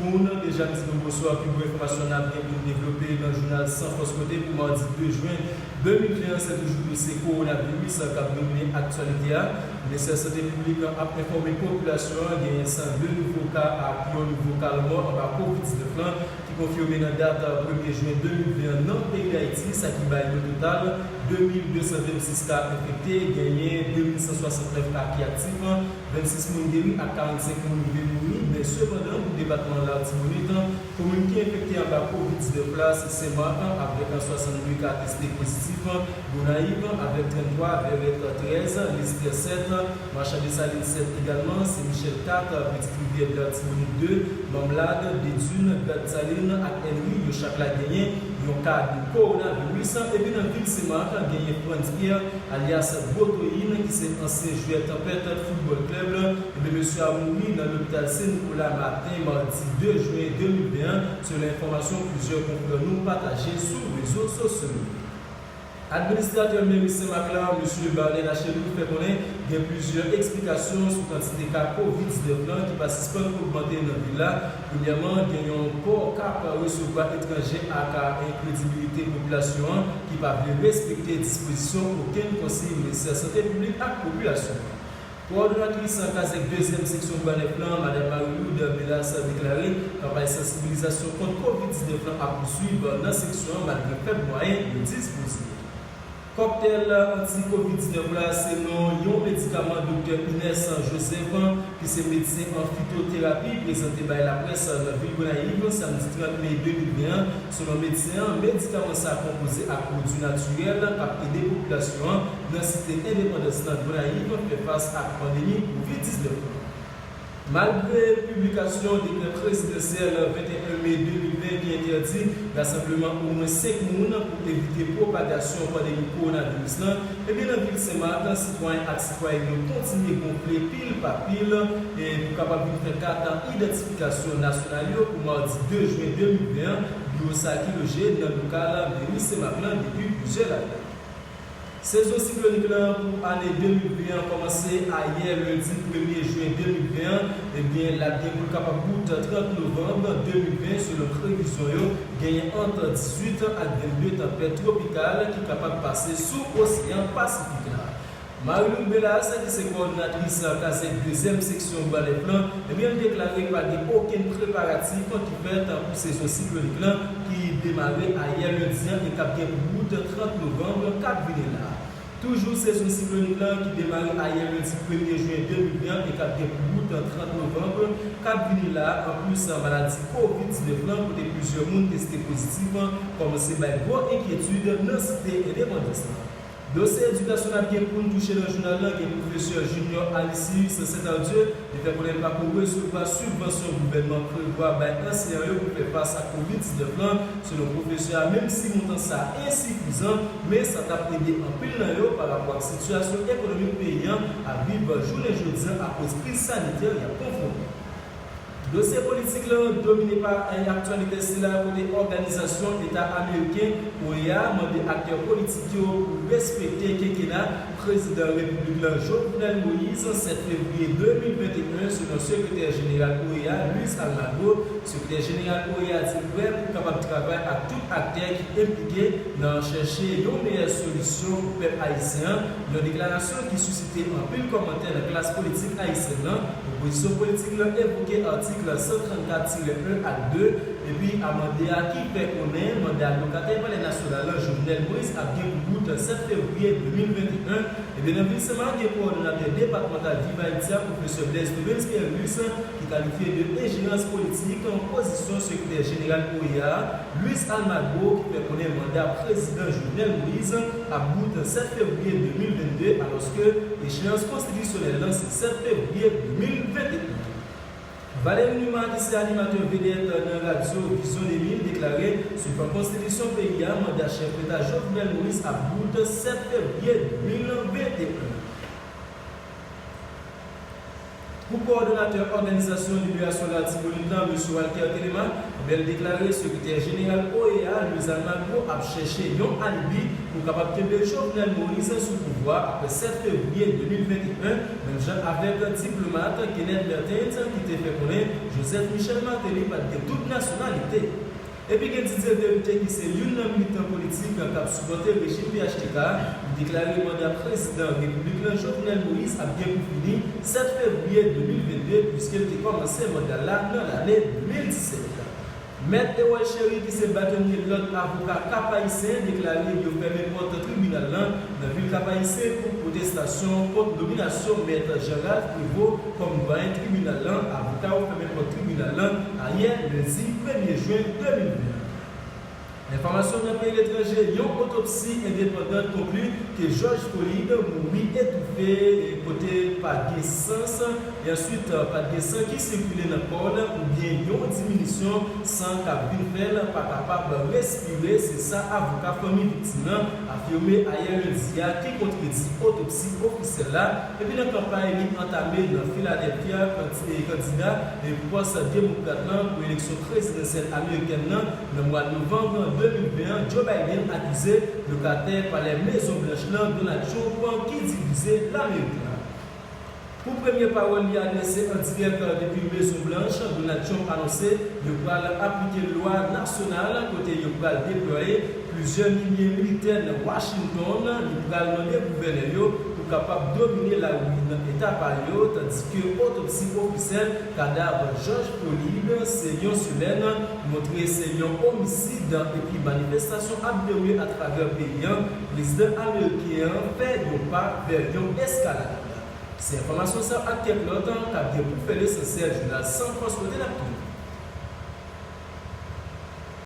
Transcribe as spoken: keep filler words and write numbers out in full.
Moun deja m di nou bonswa. Pi gwo enfòmasyon n ap gen pou n devlope nan jounal San Fòs Kote pou madi de jen de mil ven an, se toujou dosye kowonaviris k ap domine aktyalite a. Ministè Sante Piblik ap enfòme popilasyon an genyen senk de nouvo ka ak yon nouvo ka lanmò anba kovid diznèf lan ki konfime nan dat premye jen de mil ven an nan peyi Dayiti, sa ki bay yon total de mil de san vennsis ka enfekte, genyen de mil san swasannnèf ka ki aktif, vennsis moun geri ak karannsenk moun rive mouri, men sepandan, pou depatman Latibonit, komin ki enfekte anba kovid diznèf la se Senmak avèk swasannde ka teste pozitif, Gonayiv avèk tranntwa, Vèrèt trèz, Lestè sèt, Machan Desalin sèt egalman, Sen Michèl kat, Pitit Rivyè de Latibonit de, Manmlad, Dedin, Gad Salin ak Ènri, yo chak la genyen yon ka de kowonaviris. Epi nan vil Senmak, genyen Frantz Pierre, alyas Gwo Toyin, ki se ansyen jwè Tanpèt Football Club, ebyen mesye a mouri nan lopital Sen Nikola maten madi de jen de mil ven an, selon enfòmasyon plizyè konfrè nou pataje sou rezo sosyo yo. Administratè meri Senmak la, mesye Barney Lachelu, fè konnen gen plizyè eksplikasyon sou kantite ka kovid diznèf lan ki pa sispann ogmante nan vil la. Premyèman, gen yon pò k ap resevwa etranje ak enkredibilite popilasyon an ki pa vle respekte dispozisyon okenn konsiy Ministè Sante Piblik ak Popilasyon an. Kowòdonatris kazèk dezyèm seksyon Gwanèf lan, Madanm Marie-Lourdes Belas, deklare kanpay sansibilizasyon kont kovid diznèf lan ap pouswiv nan seksyon an malgre fèb mwayen yo dispoze. Kòktèl anti kovid diznèf la se non yon medikaman Doktè Ines Joseph, ki se medsen an fitoterapi, prezante bay laprès nan vil Gonayiv samdi trant me de mil ven an. Selon medsen an, medikaman sa a konpoze ak pwodui natirèl k ap ede popilasyon an nan site endepandans lan Gonayiv fè fas ak pandemi kovid diznèf lan. Malgre piblikasyon dekrè prezidansyèl venteyen me de mil ven ki entèdi rasanbleman omwen senk moun pou evite pwopagasyon pandemi kowonaviris lan, ebyen nan vil Senmak, sitwayen ak sitwayèn yo kontinye gonfle pil pa pil e pou kapab vin fè kat idantifikasyon nasyonal yo pou madi de jen de mil ven an, biwo sa a ki loje nan lokal meri Senmak lan depi plizyè lane. Sezon siklonik lan pou ane de mil ven an kòmanse ayè lendi premye jen de mil ven an, ebyen, l ap gen pou l kapab bout trant novanm de mil ven, selon previzyon yo, genyen ant dizuit ak vennde tanpèt twopikal ki kapab pase sou Oseyan Pasifik la. Marie-Lourdes Belas, ki se kowòdonatris kazèk dezyèm seksyon Gwanèf lan, ebyen, l deklare pa gen okenn preparatif ki fèt pou sezon siklonik lan ki demare ayè lendi an e k ap gen pou bout trant novanm k ap vini la. Toujou sezon siklonik lan ki demare ayè lendi premye jen de mil ven an e k ap gen pou bout trant novanm k ap vini la. Anplis maladi kovid diznèf lan kote plizyè moun teste pozitif kòmanse bay gwo enkyetid nan site endepandans lan. Dosye edikasyon n ap gen pou n touche nan jounal lan gen pwofesè Junior Alicius Saint Ardieu, li fè konnen l pako resevwa sibvansyon gouvènman prevwa bay anseyan yo pou fè fas ak kovid diznèf lan. Selon pwofesè a, menm si montan sa a ensifizan, men sa t ap ede anpil nan yo parapò ak sitiyasyon ekonomik peyi an ap viv jounen jodi a akoz kriz sanitè y ap konfwonte. Dosye politik lan domine pa aktyalite sila kote Òganizasyon Eta Ameriken, O E A, mande aktè politik yo pou respekte kekena prezidan repiblik lan Jovenel Moïse sèt fevriye de mil venteyen, selon sekretè jeneral O E A, Luis Almagro. Sekretè jeneral O E A di l prè pou kapab travay ak tout aktè ki enplike nan chèche yon meyè solisyon pou pèp ayisyen an, yon deklarasyon ki sisite anpil kòmantè nan klas politik ayisyèn nan. Opozisyon politik lan evoke atik san trannkat tirè en ak de, epi amande a ki fè konnen manda lokatè Palè Nasyonal lan Jovenel Moïse ap gen pou bout sèt fevriye de mil venteyen. Ebyen, nan vil Senmak, gen kowòdonatè depatmantal Viv Ayiti a, pwofesè Blaise Rubens Pierre-Louis, ki kalifye de enjerans politik pozisyon sekretè jeneral O E A, Luis Almagro, ki fè konnen manda prezidan Jovenel Moïse ap bout sèt fevriye de mil vennde, alòske echeyans konstitisyonèl lan se sèt fevriye de mil venteyen. Valéry Numa, ki se animatè vedèt nan radyo Vizyon de mil, deklare, swivan konstitisyon peyi a, manda chèf leta Jovenel Moïse ap bout sèt fevriye de mil venteyen. Pou kowòdonatè Òganizasyon Liberasyon Latibonit la, mesye Walker Telema, ebyen, l deklare sekretè jeneral O E A, Luis Almagro, ap chèche yon alibi pou kapab kenbe Jovenel Moïse sou pouvwa apre sèt fevriye de mil venteyen, menm jan avèk diplomat Kenneth Mertens ki te fè konnen Joseph Michel Martelly pa t gen doub nasyonalite. Epi gen Didier Verité ki se youn nan militan politik k ap sipòte rejim P H T K, li deklare manda prezidan repiblik la Jovenel Moïse ap gen pou fini sèt fevriye de mil vennde, piske l te kòmanse manda l la nan lane de mil disèt. Mèt Eroy Chéry ki se batonye lòt avoka Kap Ayisyen deklare yo fèmen pòt tribinal lan nan vil Kap Ayisyen pou pwotestasyon kont nominasyon Mèt Jean Ralph Prévost kòm dwayen tribinal lan. Avoka yo fèmen pòt tribinal lan ayè, lendi premye jen de mil ven. Enfòmasyon nan peyi letranje, yon otopsi endepandan konkli ke George Polyde mouri etoufe, kote pa gen san, e answit pa t gen san ki sikile nan kò l, oubyen yon diminisyon san k ap vin fè l pa kapab respire, se sa avoka fanmi viktim nan afime ayè lendi a, ki kontredi otopsi ofisyèl la. Epi nan kanpay li antame nan Filadèlfya, kandida pòs demokrat lan pou eleksyon prezidansyèl amerikèn nan nan mwa novanm de mil ven an, Joe Biden akize lokatè Palè Mezon Blanch lan, Donald Trump, ki divize Lamerik la. Pou premye pawòl li adrese an dirèk depi Mezon Blanch, Donald Trump anonse yo pral aplike lwa nasyonal kote yo pral deplwaye plizyè milye militè nan Washington. Li pral mande gouvènè yo pou kapab domine lari nan eta pa yo, tandike otopsi ofisyèl kadav George Polyde se yon semèn montre se yon omisid epi manifestasyon ap dewoule atravè peyi an. Prezidan ameriken an fè yon pa vè yon eskalad. Se enfòmasyon sa ak kèk lòt k ap gen pou fè lesansyèl jounal San Fòs kote n ap tounen.